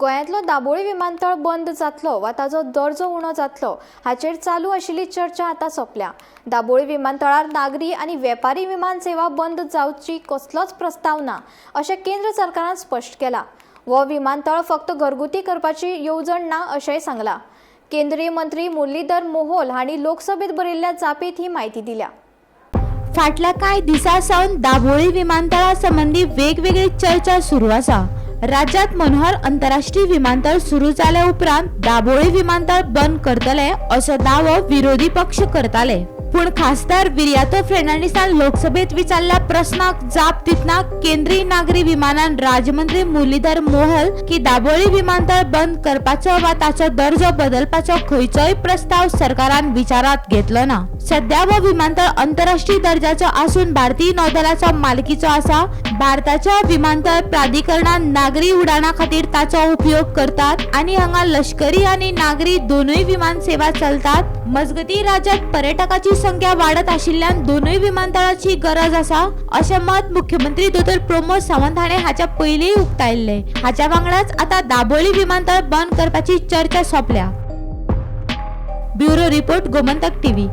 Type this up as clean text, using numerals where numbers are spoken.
गोंयांतलो दाबोळी विमानतळ बंद जातलो वा ताचो दर्जो उणो जातलो हाचेर चालू आशिल्ली चर्चा आतां सोंपल्या. दाबोळी विमानतळार नागरी आनी वेपारी विमान सेवा बंद जावची कसलोच प्रस्ताव ना अशें केंद्र सरकारान स्पश्ट केलां. हो विमानतळ फक्त घरगुती करपाची येवजण ना अशेंय सांगलां. केंद्रीय मंत्री मुरलीधर मोहोल हांणी लोकसभेत बरयल्ल्या जापेंत ही म्हायती दिल्या. फाटल्या कांय दिसां सावन दाबोळी विमानतळा संबंदी वेगवेगळी चर्चा सुरू आसा. राज्यांत मनोहर अंतरराष्ट्रीय विमानतळ सुरू जाल्या उपरांत दाबोळी विमानतळ बंद करतले असो दावो विरोधी पक्ष करताले. पूण खासदार विरियातो फेर्नांडीसान लोकसभेत विचारल्या प्रस्नाक जाप दितना केंद्रीय नागरी विमानन राज्यमंत्री मुरलीधर मोहोल की दाबोळी विमानतळ बंद करपाचो वा ताचो दर्जो बदलपाचो खंयचोय प्रस्ताव सरकारान विचारात घेतलो ना. सध्या हो विमानतळ अंतरराष्ट्रीय दर्जाचो आसून भारतीय नौदलाचो मालकीचो आसा. भारताच्या विमानतळ प्राधिकरणान नागरी उडाणा खातीर ताचो उपयोग करतात आनी हांगा लष्करी आनी नागरी दोनूय विमान सेवा चलतात. मजगती राज्यात पर्यटकाची संख्या वाडत आशिल्ल्यान दोनूय विमानतळाची गरज आसा अशें मत मुख्यमंत्री दोतोर प्रमोद सावंत हाणें हाच्या पयलींय उक्तायल्लें. हाच्या वांगडाच आतां दाबोळी विमानतळ बंद करपाची चर्चा सोंपल्या. Bureau report, Gomantak TV.